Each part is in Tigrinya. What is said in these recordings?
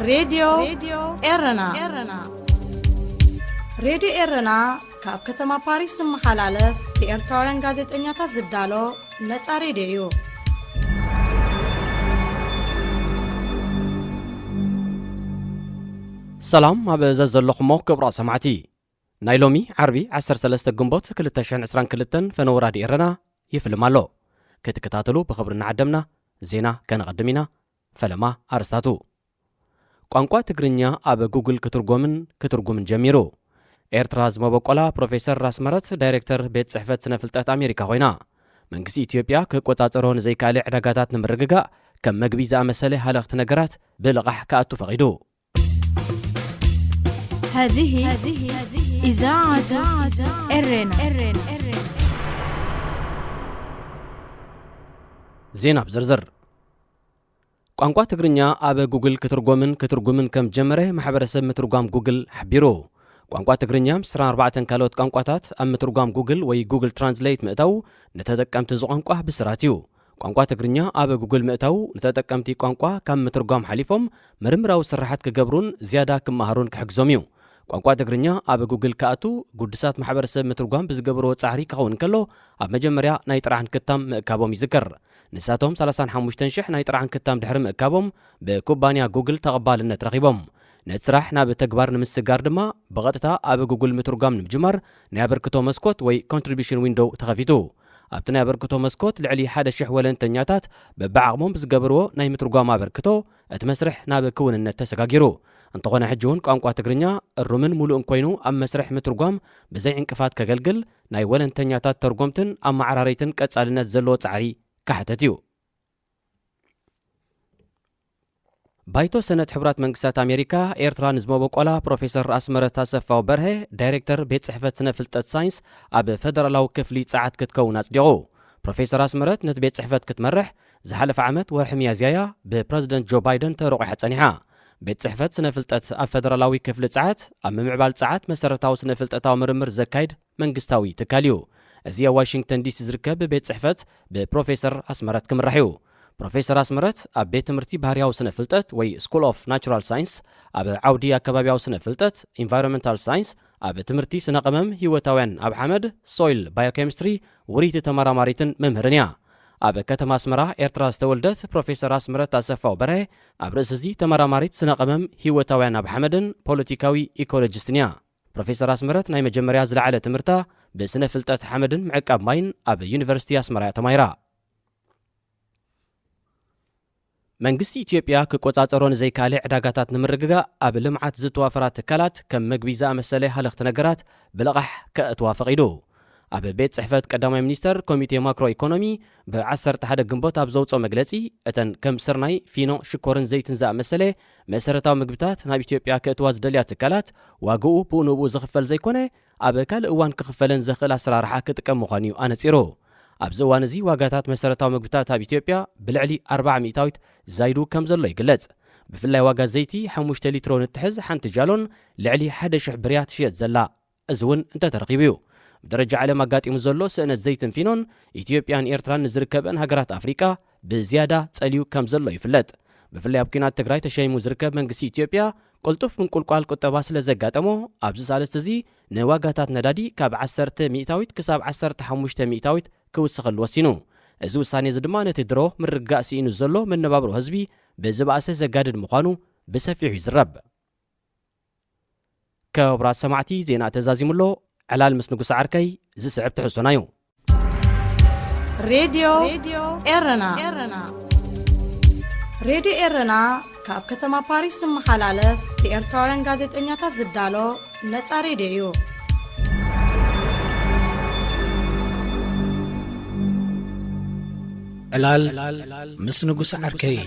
ሬድዮ ኤረና። ሬድዮ ኤረና ካብ ከተማ ፓሪስ ዝመሓላለፍ ብኤርትራውያን ጋዜጠኛታት ዝዳሎ ነጻ ሬድዮ እዩ። ሰላም ኣብ ዘዘለኹሞ ክቡራት ሰማዕቲ፣ ናይ ሎሚ ዓርቢ ዓሰርተ ሰለስተ ግንቦት ክልተ ሽሕን ዕስራን ክልተን ፈነወ ራድዮ ኤረና ይፍልም ኣሎ። ክትከታተሉ ብኽብሪ እናዓደምና፣ ዜና ከነቐድም ኢና። ፈለማ ኣርስታቱ። ቋንቋ ትግርኛ ኣብ ጉግል ክትርጎምን ክትርጉምን ጀሚሩ። ኤርትራ ዝመበቆላ ፕሮፌሰር ራስመረት ዳይሬክተር ቤት ጽሕፈት ስነ ፍልጠት ኣሜሪካ ኮይና። መንግስቲ ኢትዮጵያ ክቆጻጸሮ ንዘይከኣለ ዕዳጋታት ንምርግጋእ ከም መግቢ ዝኣመሰለ ሃለኽቲ ነገራት ብልቓሕ ክኣቱ ፈቒዱ። هذه إذاعة إرنا. ዜና ብዝርዝር። ቋንቋ ትግርኛ ኣብ ጉግል ክትርጎምን ክትርጉምን ከም ጀመረ ማሕበረሰብ ምትርጓም ጉግል ሓቢሩ። ቋንቋ ትግርኛ ምስ ዕስራን ኣርባዕተን ካልኦት ቋንቋታት ኣብ ምትርጓም ጉግል ወይ ጉግል ትራንስሌት ምእታው ንተጠቀምቲ እዚ ቋንቋ ብስራት እዩ። ቋንቋ ትግርኛ ኣብ ጉግል ምእታው ንተጠቀምቲ ቋንቋ ካብ ምትርጓም ሓሊፎም ምርምራዊ ስራሓት ክገብሩን ዝያዳ ክመሃሩን ክሕግዞም እዩ። ቋንቋ ትግርኛ ኣብ ጉግል ክኣቱ ጉዱሳት ማሕበረሰብ ምትርጓም ብዝገብርዎ ጻዕሪ ክኸውን ከሎ ኣብ መጀመርያ ናይ ጥራሕ ንክታም ምእካቦም ይዝከር። ንሳቶም ሰላሳን ሓሙሽተን ሽሕ ናይ ጥራሕ ንክታም ድሕሪ ምእካቦም ብኩባንያ ጉግል ተቐባልነት ረኺቦም። ነቲ ስራሕ ናብ ተግባር ንምስጋር ድማ ብቐጥታ ኣብ ጉግል ምትርጓም ንምጅማር ናይ ኣበርክቶ መስኮት ወይ ኮንትሪቢሽን ዊንዶው ተኸፊቱ። ኣብቲ ናይ ኣበርክቶ መስኮት ልዕሊ ሓደ ሽሕ ወለንተኛታት በብዓቕሞም ብዝገበርዎ ናይ ምትርጓም ኣበርክቶ እቲ መስርሕ ናብ ክውንነት ተሰጋጊሩ። እንተኾነ ሕጂ እውን ቋንቋ ትግርኛ እሩምን ሙሉእን ኮይኑ ኣብ መስርሕ ምትርጓም ብዘይ ዕንቅፋት ከገልግል ናይ ወለንተኛታት ተርጎምትን ኣመዓራረይትን ቀጻልነት ዘለዎ ጻዕሪ ክሓተት እዩ። ባይቶ ሰነት ሕቡራት መንግስታት ኣሜሪካ ኤርትራ ንዝመበቆላ ፕሮፌሰር ኣስመረት ኣሰፋው በርሀ ዳይሬክተር ቤት ጽሕፈት ስነ ፍልጠት ሳይንስ ኣብ ፈደራላዊ ክፍሊ ጸዓት ክትከውን ኣጽዲቑ። ፕሮፌሰር ኣስመረት ነቲ ቤት ጽሕፈት ክትመርሕ ዝሓለፈ ዓመት ወርሒ ሚያዝያ እያ ብፕረዚደንት ጆ ባይደን ተሮቒሓ ጸኒሓ። ቤት ጽሕፈት ስነ ፍልጠት ኣብ ፈደራላዊ ክፍሊ ጸዓት ኣብ ምምዕባል ጸዓት መሰረታዊ ስነ ፍልጠታዊ ምርምር ዘካይድ መንግስታዊ ትካል እዩ። እዚ ኣብ ዋሽንግተን ዲሲ ዝርከብ ቤት ጽሕፈት ብፕሮፌሰር ኣስመረት ክምራሕ እዩ። ፕሮፌሰር ኣስመረት ኣብ ቤት ትምህርቲ ባህርያዊ ስነ ፍልጠት ወይ ስኩል ኦፍ ናቹራል ሳይንስ ኣብ ዓውዲ ኣከባቢያዊ ስነ ፍልጠት ኢንቫይሮንመንታል ሳይንስ ኣብ ትምህርቲ ስነ ቀመም ህይወታውያን ኣብ ሓመድ ሶይል ባዮኬሚስትሪ ውርይቲ ተመራማሪትን መምህርን እያ። ኣብ ከተማ ኣስመራ ኤርትራ ዝተወልደት ፕሮፌሰር ኣስመረት ኣሰፋው በርሀ ኣብ ርእሲ እዚ ተመራማሪት ስነ ቀመም ህይወታውያን ኣብ ሓመድን ፖለቲካዊ ኢኮሎጂስትን እያ። ፕሮፌሰር ኣስመረት ናይ መጀመርያ ዝለዓለ ትምህርታ ብስነ ፍልጠት ሓመድን ምዕቃብ ማይን ኣብ ዩኒቨርሲቲ ኣስመራ እያ ተማሂራ። መንግስቲ ኢትዮጵያ ክቆጻጸሮ ንዘይከኣለ ዕዳጋታት ንምርግጋእ ኣብ ልምዓት ዝተዋፈራ ትካላት ከም መግቢ ዝኣመሰለ ሃለኽቲ ነገራት ብልቓሕ ከእትዋ ፈቒዱ። ኣብ ቤት ጽሕፈት ቀዳማይ ሚኒስተር ኮሚቴ ማክሮ ኢኮኖሚ ብዓሰርተ ሓደ ግንቦት ኣብ ዘውጽኦ መግለጺ እተን ከም ስርናይ፣ ፊኖ፣ ሽኮርን ዘይትን ዝኣመሰለ መሰረታዊ ምግብታት ናብ ኢትዮጵያ ከእትዋ ዝደልያ ትካላት ዋግኡ ብኡ ንብኡ ዝኽፈል ዘይኮነ ኣብ ካልእ እዋን ክኽፈለን ዘኽእል ኣሰራርሓ ክጥቀም ምዃኑ እዩ ኣነጺሩ። ኣብዚ እዋን እዚ ዋጋታት መሰረታዊ ምግብታት ኣብ ኢትዮጵያ ብልዕሊ ኣርባዓ ሚእታዊት ዛይዱ ከም ዘሎ ይግለጽ። ብፍላይ ዋጋ ዘይቲ ሓሙሽተ ሊትሮ ንትሕዝ ሓንቲ ጃሎን ልዕሊ ሓደ ሽሕ ብርያ ትሽየጥ ዘላ። እዚ እውን እንተተረኺቡ እዩ። ብደረጃ ዓለም ኣጋጢሙ ዘሎ ስእነት ዘይትን ፊኖን ኢትዮጵያን ኤርትራን ንዝርከበን ሃገራት ኣፍሪቃ ብዝያዳ ጸልዩ ከም ዘሎ ይፍለጥ። ብፍላይ ኣብ ኲናት ትግራይ ተሸይሙ ዝርከብ መንግስቲ ኢትዮጵያ ቅልጡፍ ምንቁልቋል ቁጠባ ስለ ዘጋጠሞ ኣብዚ ሳልስቲ እዚ ንዋጋታት ነዳዲ ካብ ዓሰርተ ሚእታዊት ክሳብ ዓሰርተ ሓሙሽተ ሚእታዊት ክውስኸሉ ወሲኑ። እዚ ውሳኔ እዚ ድማ ነቲ ድሮ ምርግጋእ ስኢኑ ዘሎ መነባብሮ ህዝቢ ብዝበኣሰ ዘጋድድ ምዃኑ ብሰፊሑ ይዝረብ። ክቡራት ሰማዕቲ፣ ዜና ተዛዚሙ ኣሎ። ዕላል ምስ ንጉስ ዓርከይ ዝስዕብ ትሕዝቶና እዩ። ሬድዮ ኤረና። ሬድዮ ኤረና ካብ ከተማ ፓሪስ ዝመሓላለፍ ብኤርትራውያን ጋዜጠኛታት ዝዳሎ ነጻ ሬድዮ እዩ። ዕላል ምስ ንጉስ ዓርከይ።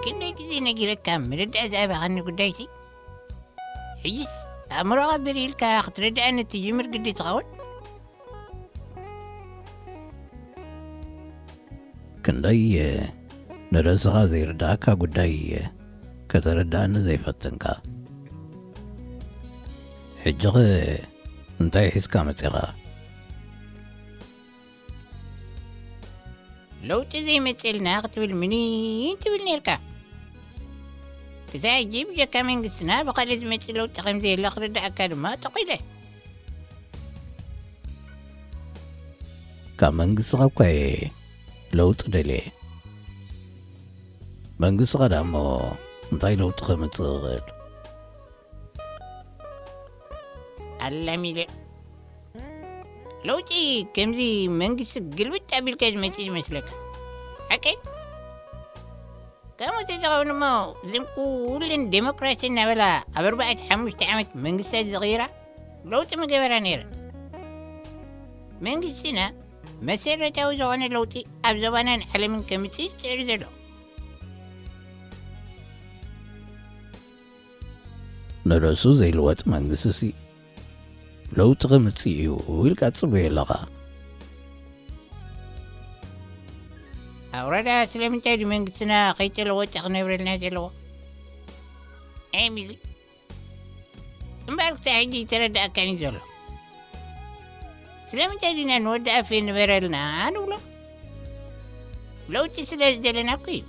ክንደይ ግዜ ነጊረካ ምርዳእ ዝኣበኻኒ ጉዳይሲ? ሕጅስ ኣእምሮኻ ብር ኢልካ ክትርድኣኒ ትጅምር ግዲ ትኸውን? ክንደይ ንርእስኻ ዘይርዳእካ ጉዳይ እየ፣ ከተረዳእኒ ዘይፈተንካ። ሕጂ ኸ እንታይ ሒዝካ መጺኻ? ለውጢ ዘይመጽእልና ክትብል ምኒን ትብል ኔርካ። ክሳብ ሕጂ ብጀካ መንግስትና ብኻልእ ዝመጽእ ለውጢ ከም ዘየለ ክርዳእካ ድማ ጠቒለ። ካብ መንግስቲ ካብ ኳየ ለውጢ ደልየ። መንግስቲ ኸዳ እሞ እንታይ ለውጢ ከምጽእ ይኽእል? ኣላሚለ ለውጢ ከምዚ መንግስቲ ግልብጥ ኣቢልካ ዝመጽእ ዝመስለካ? ሓቀይ? ከምኡ ተዝኸውን እሞ እዘን ኩለን ዴሞክራሲ እናበላ ኣብ ኣርባዕተ ሓሙሽተ ዓመት መንግስታት ዝቕይራ ለውጢ ምገበራ ነይረን። መንግስትና መሰረታዊ ዝኾነ ለውጢ ኣብ ዞባናን ዓለምን ከምጽእ ዝጽዕር ዘሎ። ንርእሱ ዘይልወጥ መንግስቲ ሲ ለውጢ ከምጽእ እዩ ኢልካ ጽበዮ ኣለኻ። ኣውራዳ ስለምንታይ ድዩ መንግስትና ከይተለወጠ ክነብረልና ዘለዎ? ኤሚሊ፣ እምበር ክሳብ ሕጂ ተረዳእካኒ ዘሎ። ስለምንታይ ዲና ንወዲ ኣፌ ንበረልና ንብሎ? ለውጢ ስለ ዝደለና እኮ እዩ።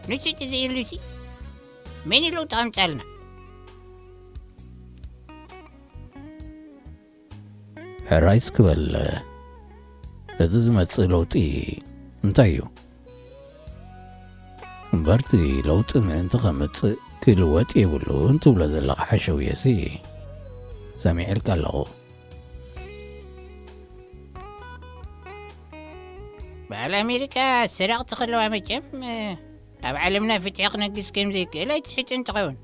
ንሱ ጥዝኢሉሲ መን እዩ ለውጢ ኣምጻልና? ሕራይ እስኪ በል፣ እቲ ዝመጽእ ለውጢ እንታይ እዩ? እምበርቲ ለውጢ ምእንቲ ኸምጽእ ክልወጥ የብሉን ትብሎ ዘለኻ ሓሸውየሲ ሰሚዐልካ ኣለኹ። በዓል ኣሜሪካ ሰረቕቲ ከለዋ መቸም ኣብ ዓለምና ፍትሒ ክነግስ ከም ዘይክእል ኣይትሕትን ትኸውን።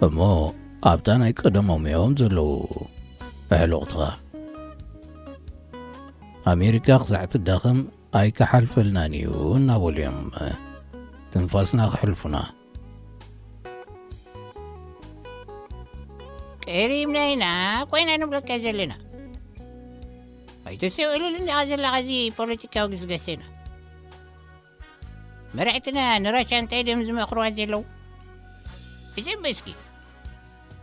እሞ ኣብታ ናይ ቀደሞም እዮም ዘለዉ ኣሕሉቕትኻ። ኣሜሪካ ክሳዕ ትዳኸም ኣይከሓልፈልናን እዩ እናበሉ እዮም ትንፋስና ክሕልፉና። ቀሪብና ኢና ኮይና ንብለካ ዘለና። ኣይተስተውዕልሉ እንዲኻ ዘለኻ እዚ ፖለቲካዊ ግስጋሴና። መራሕትና ንራሻ እንታይ ድዮም ዝመኽርዋ ዘለዉ? ሕሰብ እስኪ።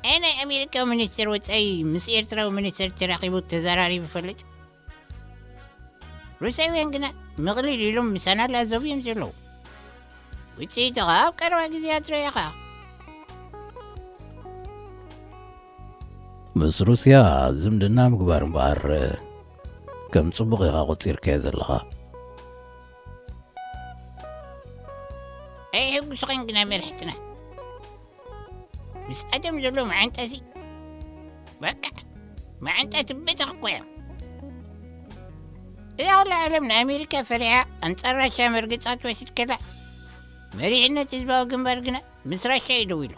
ኣየናይ ኣሜሪካዊ ሚኒስትር ወጻኢ ምስ ኤርትራዊ ሚኒስትር ተራኺቡ ተዘራሪቡ ይፈልጥ? ሩስያውያን ግና ምቕሊል ኢሎም ምሳና ላዘቡ እዮም ዘለዉ። ውጽኢቱ ኸኣ ኣብ ቀረባ ግዜያት ርኢኻ። ምስ ሩስያ ዝምድና ምግባር እምበኣር ከም ጽቡቕ ኢኻ ቆጺርካዮ ዘለኻ። ኣይሕጉስኻን ግና መራሕትና። ምስኣቶም ዘሎ መዓንጣሲ በቃ መዓንጣ ትበተኽ እኮ እዮም። እዛ ኩላ ዓለም ንኣሜሪካ ፈሪሓ ኣንጻር ራሻ መርገጻ ትወስድ ከላ፣ መሪሕነት ህዝባዊ ግንባር ግና ምስ ራሻ እዩ ደው ኢሉ።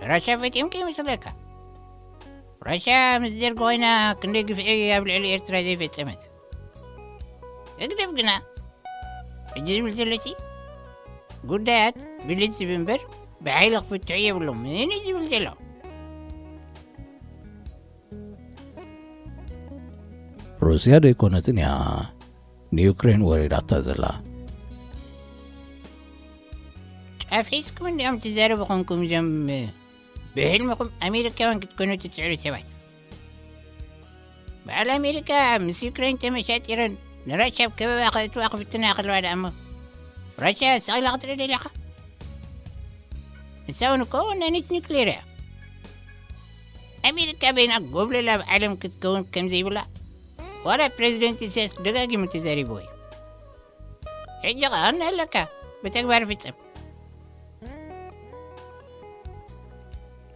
ንራሻ ፈቲዮም ከይመስለካ። ራሻ ምስ ደርጊ ኮይና ክንደይ ግፍዒ ኣብ ልዕሊ ኤርትራ ዘይፈጸመት። ህግደፍ ግና ሕጂ ዝብል ዘሎሲ ጉዳያት ብልዝብ እምበር ብሓይሊ ክፍትሑ የብሎም። ምን እዩ ዝብል ዘሎ? ሩስያ ዶ ኣይኮነትን እያ ንዩክሬን ወሪራታ ዘላ? ጫፍ ሒዝኩም እንዲኦም ትዛረቡ ኮንኩም እዞም ብሕልምኹም ኣሜሪካውያን ክትኮኑ ትጽዕሩ ሰባት። በዓል ኣሜሪካ ምስ ዩክሬን ተመሻጢረን ንራሻ ኣብ ከበባ ከእትዋ ክፍትና ከለዋ ደኣ እሞ ራሻ ስቕ ኢላ ክትርኢ ደሊኻ? ንሳ እውን እኮ ወናኒት ኒክሌር እያ። ኣሜሪካ በይና ጎብለል ኣብ ዓለም ክትከውን ከም ዘይብላ ዋላ ፕሬዚደንት ኢሳያስ ደጋጊሙ ተዛሪብዎ እዩ። ሕጂ ኸኣ እናሃለካ ብተግባር ፍጸም።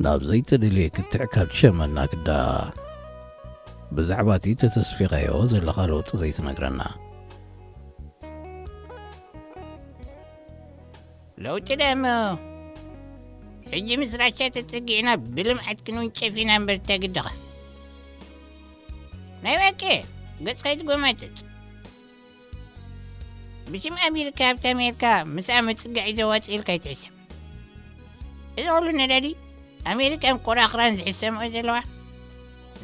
ናብ ዘይተደልየ ክትዕ ካብ ትሸመና ግዳ ብዛዕባ እቲ ተተስፊኻዮ ዘለኻ ለውጢ ዘይትነግረና? ለውጢ ደሞ ሕጂ ምስ ራሻ ተጸጊዕና ብልምዓት ክንውንጨፍ ኢና እምበር ተግድኻ ናይ ባቄ ገጽ ከይትጎማጽጽ። ብሽም ኣሜሪካ ሃብቲ ኣሜሪካ ምስኣ ምጽጋዕ እዩ ዘዋጽእ ኢልካ ይትሕሰብ። እዚ ኩሉ ነዳዲ ኣሜሪካን ቆራኽራን ዝሕሰምኦ ዘለዋ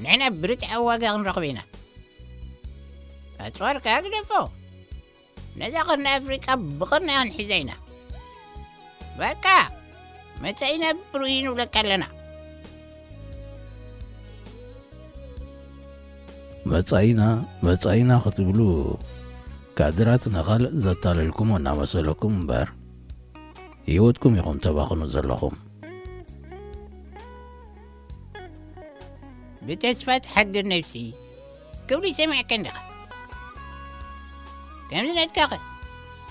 ንሕና ብርትዐ ዋጋ ክንረኽብ ኢና። ኣጽዋርካ ግደፎ። ነዛ ቅርኒ ኣፍሪቃ ብቕርና ክንሕዛ ኢና። በቃ፣ መጻኢና ብሩህ እዩ ንብለካ ኣለና። መጻኢና፣ መጻኢና ክትብሉ ካድራትና ካልእ ዘታለልኩሞ እናመሰለኩም እምበር፣ ህይወትኩም ኢኹም ተባኽኑ ዘለኹም። ብተስፋ ትሓድር ነብሲ ክብሉ ይሰምዐካ እንዲኻ። ከምዚ ነትካኸ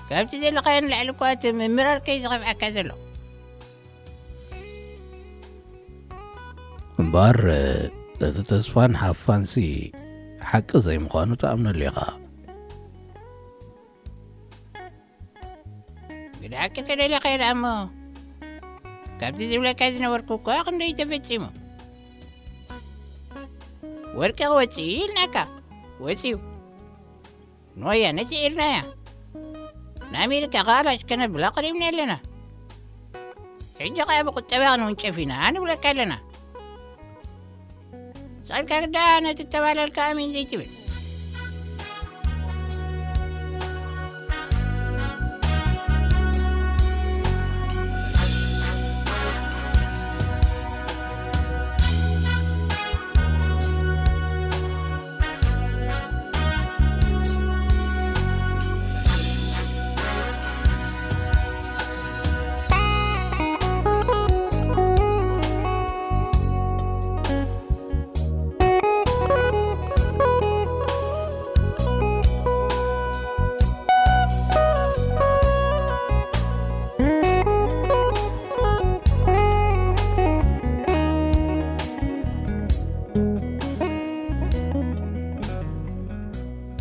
ካብቲ ዘለኻዮ ንላዕሊ እኳ እቲ ምምራር ከይ ዝኸፍኣካ ዘሎ። እምበኣር፣ እቲ ተስፋን ሃፋንሲ ሓቂ ዘይምዃኑ ትኣምነሉ ኢኻ። ግደ ሓቂ ተደሊኻዮ ደኣ እሞ፣ ካብቲ ዝብለካ ዝነበርኩ እኳ ክንደይ ተፈጺሙ። ወርቂ ክወጽእ እዩ ኢልናካ፣ ወጺኡ። ንወያነ ስዒርናያ። ንኣሜሪካ ከኣ ላሽ ከነብላ ቀሪብና ኣለና። ሕጂ ከኣ ብቁጠባ ክንውንጨፍ ኢና ንብለካ ኣለና። ሳልካ ግዳ ነቲ እተባለልካ ኣሜን ዘይትብል።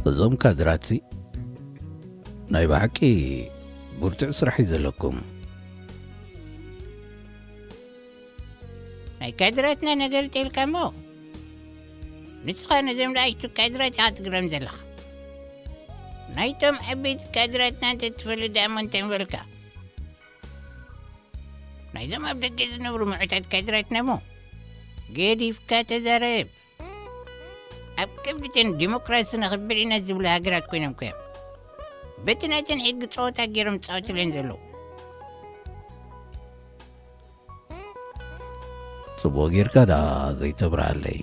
እዞም ካድራትሲ ናይ ብሓቂ ብርቱዕ ስራሕ እዩ ዘለኩም። ናይ ካድራትና ነገር ጤልካ እሞ፣ ንስኻ ነዞም ንኣሽቱ ካድራት ኢኻ ትግረም ዘለኻ። ናይቶም ዓበይቲ ካድራትና እንተ ትፈልጥ ደኣ እሞ እንታይ ምበልካ? ናይዞም ኣብ ደገ ዝነብሩ ምዑታት ካድራትና እሞ፣ ገዲፍካ ተዛረብ። ኣብ ከብድተን ዲሞክራሲ ነኽብር ኢና ዝብላ ሃገራት ኮይኖም ከ በቲ ናተን ሕጊ ጸወታ ገይሮም ጻወትለን ዘለዉ። ጽቡቕ ጌርካ ደኣ ዘይተብርሃለይ።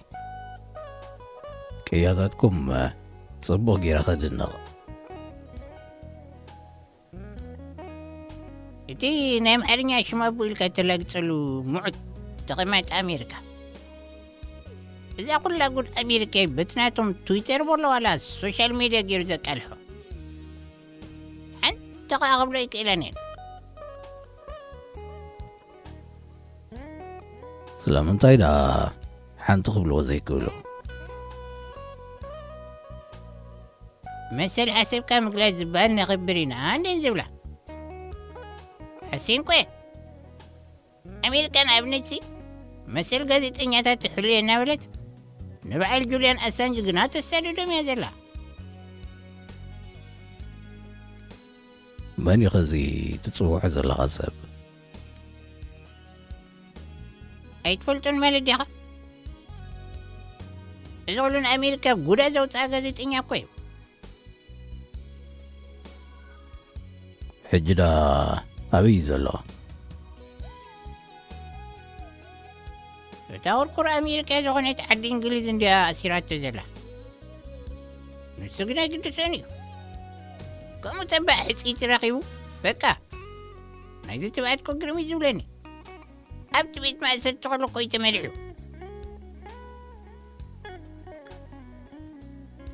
ቅያታትኩም ጽቡቕ ጌረ ከድንቕ። እቲ ናይ ኣምሓርኛ ሽም ኣቦ ኢልካ እተላግጸሉ ምዑት ተቐማጢ ኣሜሪካ፣ እዛ ኩላ ጉድ ኣሜሪካ በቲ ናቶም ትዊተር በሎ ዋላ ሶሻል ሜድያ ገይሩ ዘቃልሖ፣ ሓንቲ ኸኣ ክብሎ ኣይክእለን እየን። ስለምንታይ ደኣ ሓንቲ ክብልዎ ዘይክእሉ? መሰል ሓሰብካ ምግላጽ ዝበሃል ነኽብር ኢና እንዴን ዝብላ። ሓሲንኮ እየን። ኣሜሪካ ንኣብነትሲ መሰል ጋዜጠኛታት ትሕሉ እየ እናበለት ንበዓል ጁልያን ኣሳንጅ ግና ተሳድዶም እያ ዘላ። መን እዩ ኸዚ ትጽውዖ ዘለኻ ሰብ? ኣይትፈልጦን ማለት ዲኻ? እዚ ኹሉ ንኣሜሪካ ጉዳ ዘውፅኣ ጋዜጠኛ እኮ እዩ። ሕጂ ዳ ኣበይ እዩ ዘሎ? እታ ኩርኩር ኣሜሪካ ዝኾነት ዓዲ እንግሊዝ እንድያ ኣሲራቶ ዘላ። ንሱ ግን ኣይግድሶን እዩ። ከምኡ ተባዕ ሕፅይቲ ረኺቡ፣ በቃ፣ ናይዚ ትብኣት እኮ ግርም እዩ ዝብለኒ። ኣብቲ ቤት ማእሰርቲ ከሎ እኮ እዩ ተመሊዑ።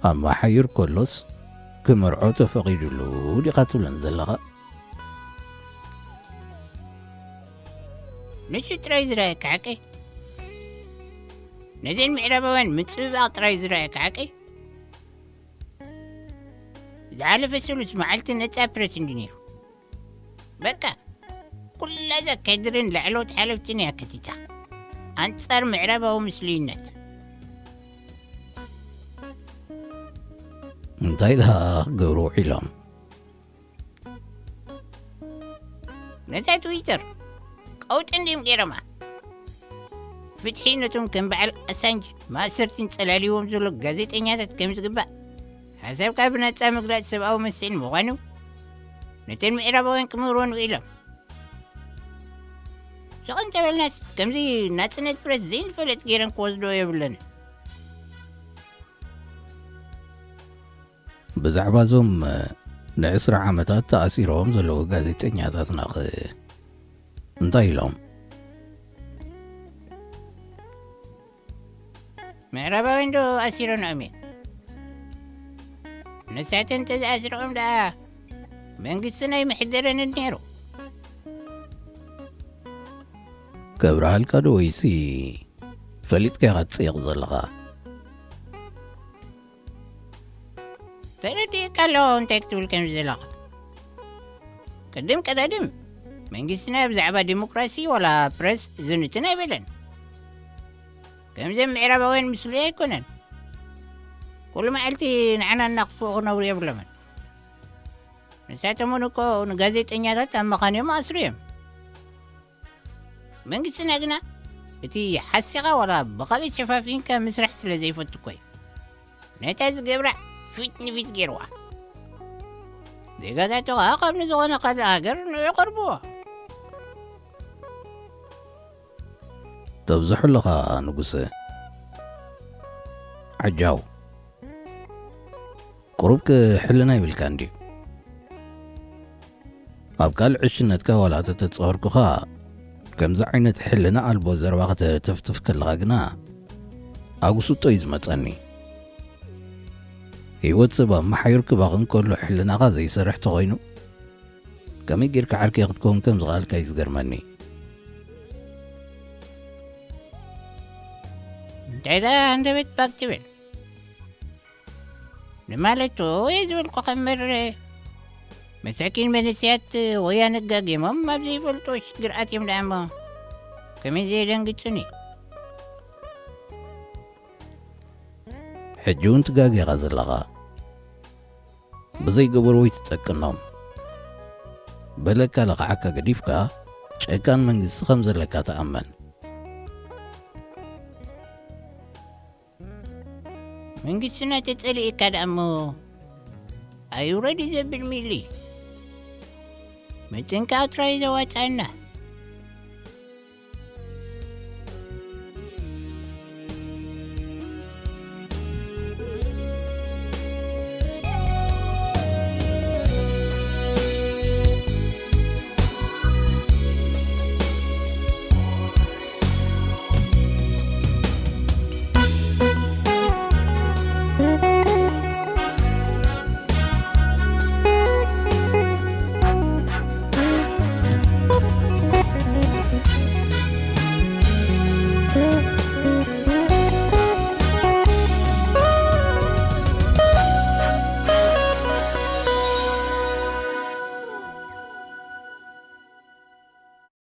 ኣማሓይር ከሎስ ክምርዖ ተፈቒዱሉ ዲኻ ትብለን ዘለኻ? ንሱ ጥራይ ዝረኣየካ ሓቂ? ነዘን ምዕራባውያን ምጽብባቕ ጥራይ ዝረኣየካ ሓቂ? ዝሓለፈ ሰሉስ መዓልቲ ነጻ ፕረስ እንዲ ነይሩ። በቃ፣ ኩላ እዛ ካድርን ላዕለዎት ሓለፍትን እያ ከቲታ። ኣንጻር ምዕራባዊ ምስሉይነት። እንታይ ደኣ ክገብሩ ውዒሎም? ነዛ ትዊተር ቀውጢ እንድዮም ገይሮማ። ፍትሒ ነቶም ከም በዓል ኣሳንጅ ማእሰርቲን ጸላልዎም ዘሎ ጋዜጠኛታት ከም ዝግባእ፣ ሓሳብካ ብነጻ ምግላጽ ሰብኣዊ መሰል ምዃኑ፣ ነተን ምዕራባውያን ክምህርዎ ንኽኢሎም። ስቕ እንተበልናስ፣ ከምዚ ናጽነት ፕረስ ዘይንፈልጥ ገይረን ክወስዶ የብለንን። ብዛዕባ እዞም ንዕስራ ዓመታት ተኣሲሮም ዘለዉ ጋዜጠኛታትናኸ እንታይ ኢሎም? ምዕራባውያን ዶ ኣሲሮንኦም እየን? ንሳተን እንተዝኣስርኦም ደኣ መንግስትና ኣይምሕደረንን ነይሩ። ከብርሃልካ ዶ ወይሲ ፈሊጥካ ኢኻ ትጽይቕ ዘለኻ? ተረዲእካ ኣለኹ እንታይ ክትብል ከም ዘለኻ። ቅድም ቀዳድም መንግስትና ብዛዕባ ዲሞክራሲ ዋላ ፕረስ ዝንትን ኣይበለን። ከምዘም ምዕራባውያን ምስሉ ኣይኮነን። ኩሉ መዓልቲ ንዓና እናኽፍኡ ክነብሩ የብሎምን። ንሳቶም እውን እኮ ንጋዜጠኛታት ኣብ መኻንዮም ኣስሩ እዮም። መንግስትና ግና እቲ ሓሲኻ ዋላ ብኻልእ ሸፋፊንካ ምስራሕ ስለ ዘይፈቱ እኮ እዩ። ነታ ዝገብራ ፊት ንፊት ገይርዋ። ዜጋታቱ ኸዓ ካብ ንዝኾነ ካልእ ሃገር ንዑ ቀርብዎ። ተብዝሑ ኣለኻ ንጉሰ። ዓጃው። ቁሩብ ሕልና ይብልካ እንድዩ። ኣብ ካልእ ዕሽነትካ ዋላ ተተጻወርኩኻ፣ ከምዚ ዓይነት ሕልና ኣልቦ ዘረባ ከተተፍትፍ ከለኻ ግና ኣጉስጦ እዩ ዝመጸኒ። ህይወት ሰብ ኣብ መሓዩር ክባኽን ከሎ ሕልናኻ ዘይሰርሕ ተኾይኑ፣ ከመይ ጌርካ ዓርከይ ክትከውን ከም ዝኸኣልካ እዩ ዝገርመኒ። እንታይ ደኣ ኣንደበት ባክ ትብል? ንማለቱ እየ ዝበልኩኻ እምበር፣ መሳኪን መንእሰያት ወያነ ጋጊሞም ኣብ ዘይፈልጥዎ ሽግር ኣትዮም ደኣ እሞ ከመይ ዘየደንግጹኒ? ሕጂ እውን ትጋጌኻ ዘለኻ። ብዘይገበርዎ ኣይትጠቅኖም። በለካ ለኽዓካ ገዲፍካ ጨካን መንግስቲ ከም ዘለካ ተኣመን። መንግስትና ተጸሊእካ ደኣ እሞ ኣይውረድ እዩ ዘብል ሚሊ። ምጥንቃቕ ጥራይ ዘዋጽኣና።